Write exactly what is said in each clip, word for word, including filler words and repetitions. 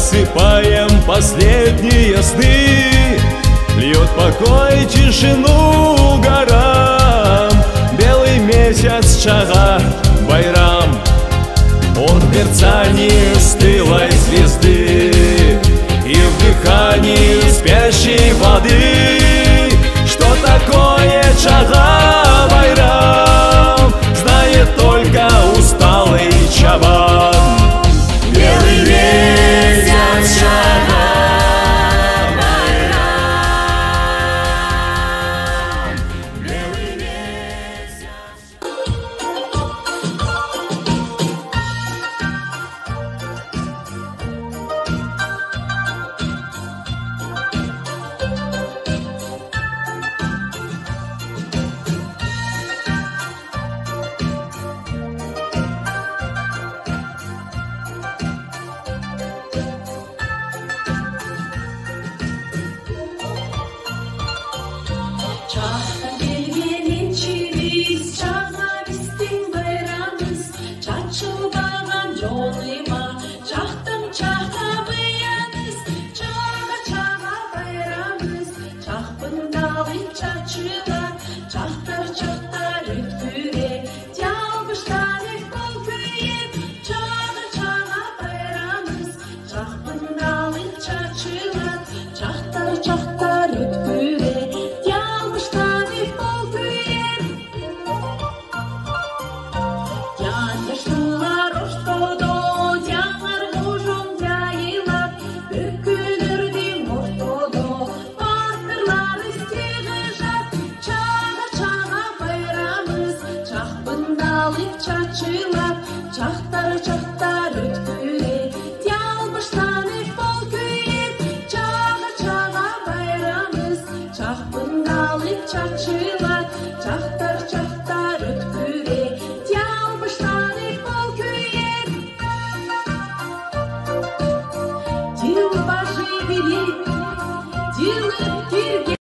Отсыпаем последние сны, льёт покой, тишину горам. Белый месяц Чага Байрам. Он в мерцании стылой звезды и в дыхании спящей воды. Что такое Чага Байрам, знает только усталый чабан. Белый месяц Чага Байрам. Белый месяц. Чахтан келгенин чимис, Чага бистин байрамыс, чачылбаган джолыма, чахтан чаха баяныс, Чага, Чага байрамыс, чахпындалып чачылад, чахтар, чахтар юткюре, тялбыштанып пол кюйед, Чага, Чага байрамыс, чахпындалып чачылад, чахтар, чахтар юткюре, тялбыштанып пол кюйед. Тяндяш туулар оштодо, тянгар гужун тайылад, пөккүлдюрдим ортодо, паттырлар истегыжад, Чага, Чага байрамыс, чахпындалып чачылад, чахтар, чахтар юткюре, тялбыштанып пол кюйед, Чага, Чага байрамыс, чахпындалып чачылад, чахтар, чахтар юткюре, тялбыштанып пол кюйед. Тил бажы билип, тилип кирге.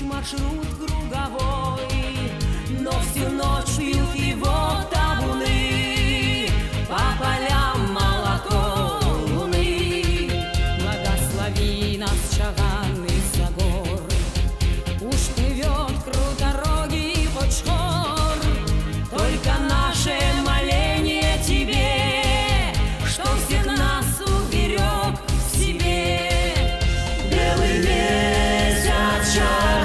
Маршрут круговой, но всю ночь пьют его табуны, по полям молоко луны. Благослови нас, Чаган из-за гор, пусть плывёт круторогий Кочхор. Только наше моление тебе, чтоб всех нас уберег в себе. Белый месяц, Чаган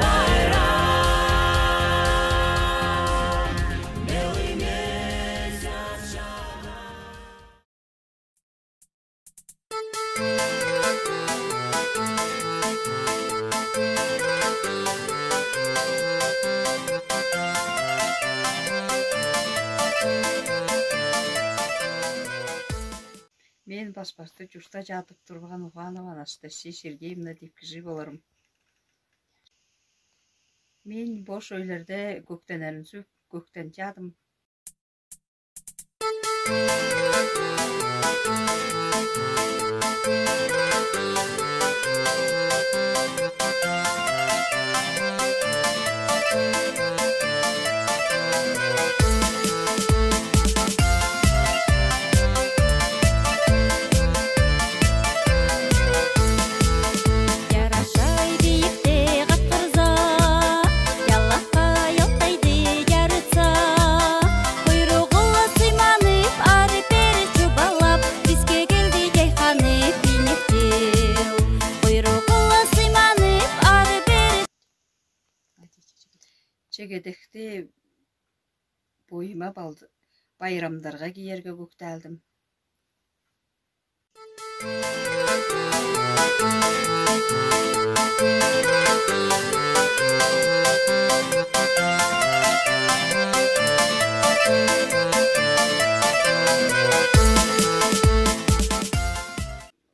байрам. Белый месяц, Чаган. Мен баспасты чуртта чадып турган Уханова Анастасия Сергеевна деп кижи боларым. Мен бос өйлерде көктен эренсип, көктен чадым. Ярашай бийикте каткырза, яллакка ялтайды ярытса, куйругы ла сыйманып, ары-бери чубалап, биске келди яйханып инектел. Куйругы ла сыйманып, ары-бери. Чегедекте бойыма балды, байрамдарға киерге көктәлдім.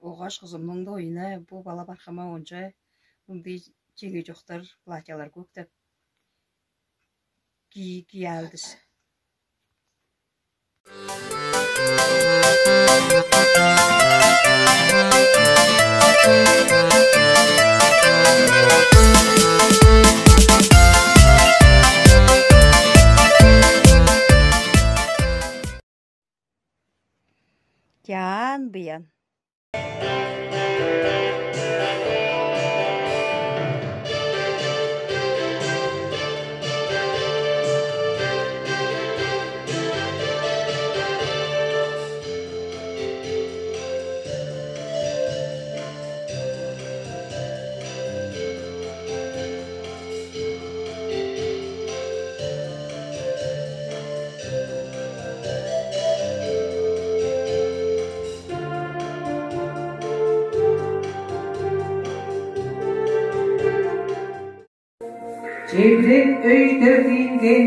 Оғаш хызымның да ойына, бу бала бархама онча, мындый чеңе чоохтар, платьялар көктеп ки-, киялдыс. Тян биян. Чебірен өйде киинген,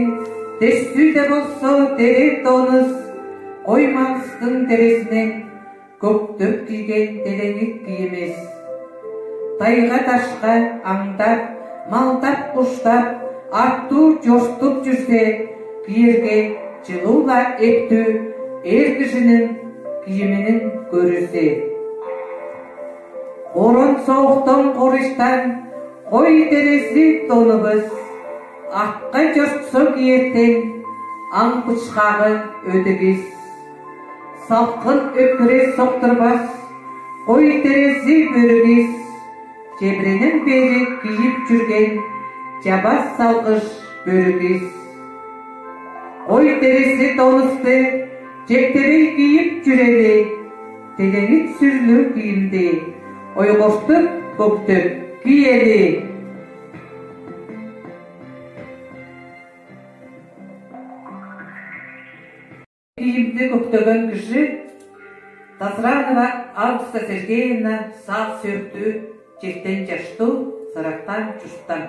тестюде болса тере тоныс, Ой Маңыстың терезінен көктеп киген телеңик киимис. Тайға-ташқа аңдап, малдап-куштап, артур чорступ чүрсе, киерге чылыула эптүү эр кижинің кииминің көрізі. Хорон соохтан, хориштан Ой терези тоныбыс, атқа чорсо киертен аң пычхағы өдігіс. Салқын өкіре соқтырбас Ой терези бөрігіс, чебіренен бери киип чүрген чабас салғыш бөрігіс. Ой терези тонысты чептерей киип чүрели, телеңик сүрлю киимди ойғостып, көктеп киели. Киимди көктеген кижи Тазранова Августа Сергеевна, Саат-Сөртүү, Чертен-Чашту, Сарахтан чурттан.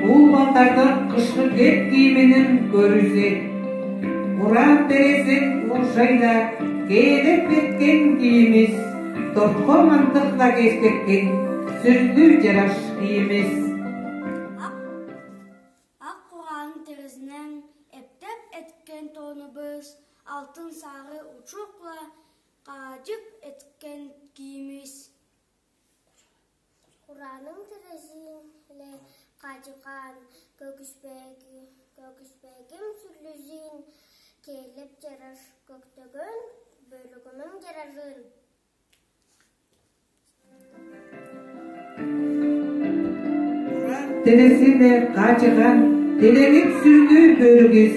Уулбантардың кышқы кеп кииминің көрізі. Уран терезин уужайда кеелеп кеткен киимис, тортхо мантықла кестеткен сүрлю чараш киимис. Сары учукла каажып эткен киимис. Курааның терезинде каажыгаан көгүспеги, көгүспегим сүрлюзин, келип жараш көктөгөн бөрүгүмнү жаражын. Курааның терезинде каажыгаан делегит сүрдүү бөрүгүс,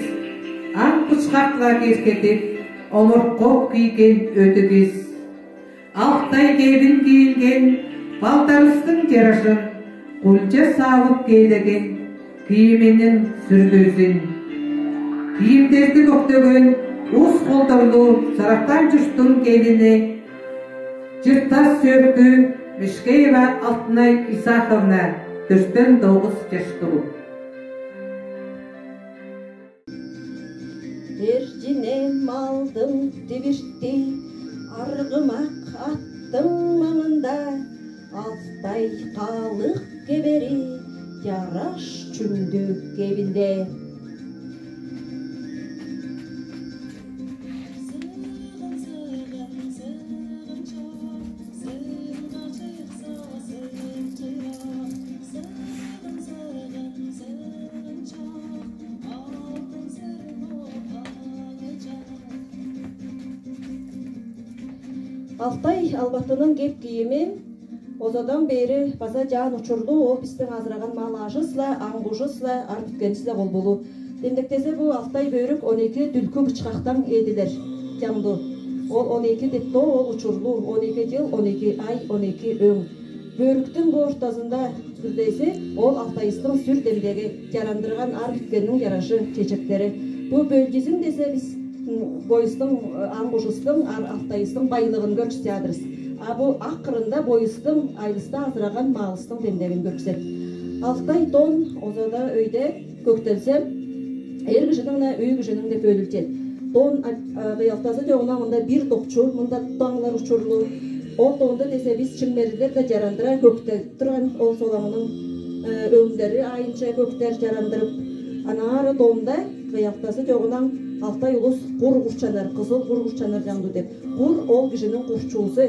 аң бычхакла керкедип, омуртка кийген өдүгүс. Алтай кебин киинген, балдарыстың жарашын кулча салып киилеген кииминин сүрдүүсүн. Киимдерди көктөген ус колдорлуу Сарахтаан чурттуң келини, чыртас сөөктүү Мишкеева Алтынай Исаховна, төрттен тогус жаш туруп. Эржиннен малдың тибирти, аргымак аттың маңында, Алтай калык кебери, жараш чүндү кебинде. Алтай албатының кеп-киими озадан бери база жаан учурлу, ол бистиң азыраган мал-аажыбысла, аң-кужубусла, ар бүткенибисла болбулу. Демдектесе бу алтай бөрүк он эки түлкү бычхактан эдилер. Жамду. Ол он эки деп то, ол учурлу, он эки жыл, он эки ай, он эки өң. Бөрүктүң бу ортазында сүрдеси, ол алтайыбыстың сүр демдеги, жарандырган ар бүткенниң жарашы, чечектери. Бу бөлчүзүн десе бис, м, бойыбыстың, э, аң-кужубустуң, ар-, алтайыбыстың байлыгын көргүзедрбиз. А бу ак кырында бойыбыстың, айылыбыста азыраган малыбыстың демдегин көргүзет. Алтай тон озада өйде көгтелсе, эр кижиниң да, үй кижиниң да бөлюлче. Тон, а, а, кыялтазы чогунан мында бир допчу, мында таңнар учурлу. Ол тонду десе бис чиңмерилер да жарандыра көгтеп турган, ол солаңның, э, өңдери айынча көгтер жарандырып. Анаңары тонда кыялтазы чогунан алтай улус кур курчанар, кызыл кур курчанар жамду деп. Кур ол кижиниң курчуузу,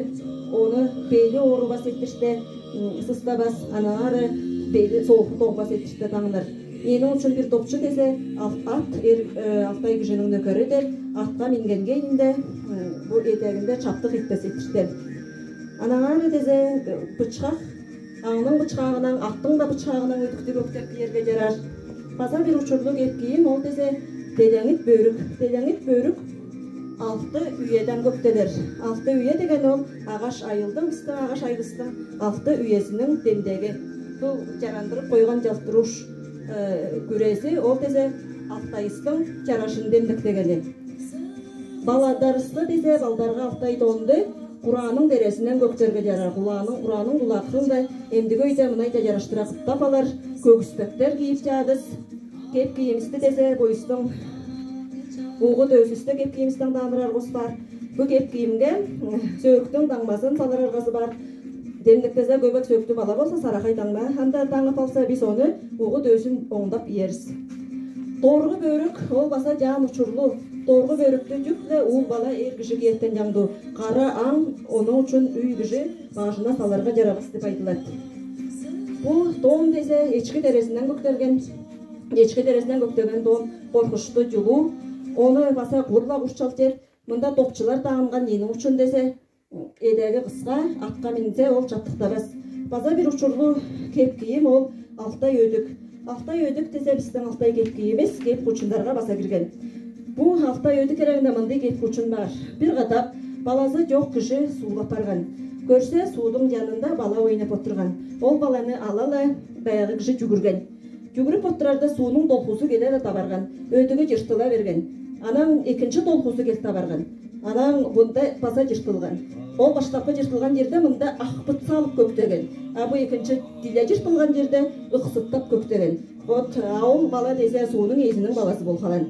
ону бели оорубас эттириште, м, сыстабас, анаңары бели сооху тоңбас эттириште таңнар. Энин учун бир допчу десе, ал-, ат, эр, э, алтай кижиниң нөкери деп, атка мингенге ийинде, э, бу этегинде чаптык итпес эттириште. Анаңары десе, э, бычхак, аңның бычхагынан, аттың да бычхагынан өдүктү көгтеп киерге жарар. База бир учурлу кеп-киим ол десе, делеңит бөрүк. Делеңит бөрүк алты үеден көгтелер. Алты үе деген ол агаш айылдың, бистиң агаш айылыбыстың алты үезиниң демдеги. Бу жарандырып койган жалтыруш, э, күреси, ол десе алтайыбыстың жарашын демдектегени. Баладарыбызды десе, балдарга алтай тонду курааның терезинен көгтерге жарар. Курааның, курааның дулакхын да эмдиги өйде мынай да жараштыра кыптап алар, көгүспектер кийип чадыс. Кеп-киимибизди десе, бойыбыстың угу-дөөсүбүзден кеп-киимибизден тааныр аргыыбыз бар. Бу кеп-киимге, м, сөөктүң таңмазын салыр аргазы бар. Демдектесе, көбек сөөктүү бала болса, сарахай таңма анда таңып алса, бис ону угу-дөөсүн оңдап иербиз. Торгу бөрүк, ол база жаан учурлу. Торгу бөрүктү чүгле уул бала, эр кижи киеткен жамду. Кара аң, ону учун үй кижи бажына саларга жарабас деп айтылат. Бу тон десе, эчки терезинен көгтелген, эчки терезинен көгтелген тон коркунчтуу, жулуу. Ону база курла курчалча эт. Мында допчулар таңылган, энин учун десе, этеги кыска, атка минсе, ол чаптыктабас. База бир учурлу кеп-киим ол алтай өдүк. Алтай өдүк десе, бистиң алтай кеп-киимибиз кеп-кучуннарга база кирген. Бу алтай өдүк керегинде мындый кеп-кучун бар. Бир кадак баласы жок кижи сууга апарган. Көрсе, суудуң жанында бала ойнап олтурган. Ол баланы ала-ла баягы кижи жүгүрген. Жүгүрүп олтурарда, суунуң долгузу келе-ле табарган. Өдүгү жыртыла берген. Анан экинчи долгузу келип табарган. Анан мында база жыртылган. Ол баштапкы жыртылган жерде мында акпыт салып көгтеген. А бу экинчи тиле жыртылган жерде ыксыттап көгтеген. Вот, а ол бала десе, суунуң ээзиниң баласы болуп калган.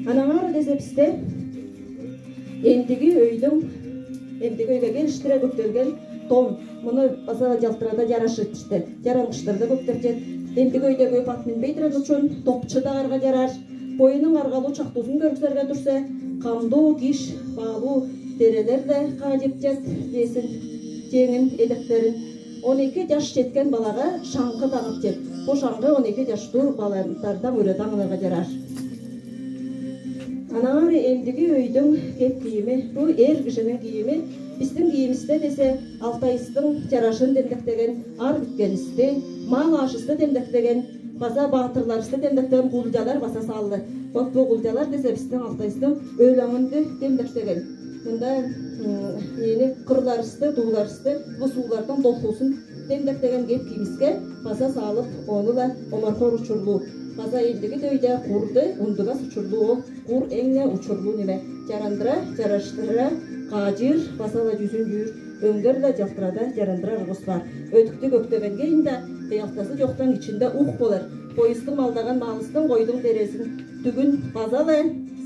Анаңары десе, бисте эмдиги өйдүң, эмдиги өйге келиштире көгтелген тон. Муну база жалтырата жараш эттириште, жаранкычтар да көгтерче эт. Эмдиги өйде көп ат минбей турар учун допчу тагарга жарар. Бойынын аргалуу чахтузун кёргзерге турза, камдуу, киш, баалуу дерелер ле каадиптет, весин, тенгин электерин. Он эки чаш четкен балага шаңгы тагыптет. Бу шаңгы он эки чаштуу баландардан уйрада аңнарга ярар. Анаңар эмдиги өйдюн кеп-кийими, бу эр кижинин кийими, бистин кийимисте десе, Алтайыстың чарашын демдектеген, ар биткенисти, мал аашысты демдектеген, база баатырларысты демдектеген гулдялар база саллы. Вот бу гулдялар десе бистин Алтайыстың өлеңинди демдектеген. Мында, м, нени, кырларысты, дууларысты, бу суулардынъ долхуусун демдектеген кеп-кийимиске база салып, ону ла омархор учурлуу. База элдигит өйде курды ундубас учурлуу ол. Кур эң не учурлуу неме. Чарандыра, чараштыра, каажыыр, база ла чүзүн чүүр, өңгер ле чалтырада, чарандыра аргыс бар. Өтүктү кёктегенге инде, кыялтасы чоохтан ичинде ух болар. Койыстың малдаган малыстың, койдуң дерезин, түгүн база ла,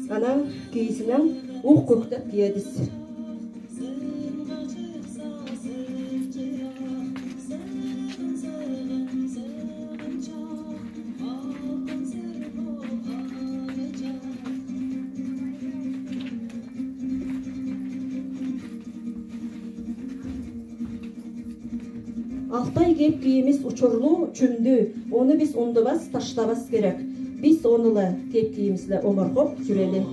анаң кийизинен ух кёктеп киедис. Алтай кеп-кийимис учурлуу, чүмдүү, ону бис ундубас, таштабас керек. Бис ону ла кеп-кийимис ле омархоп чүрели.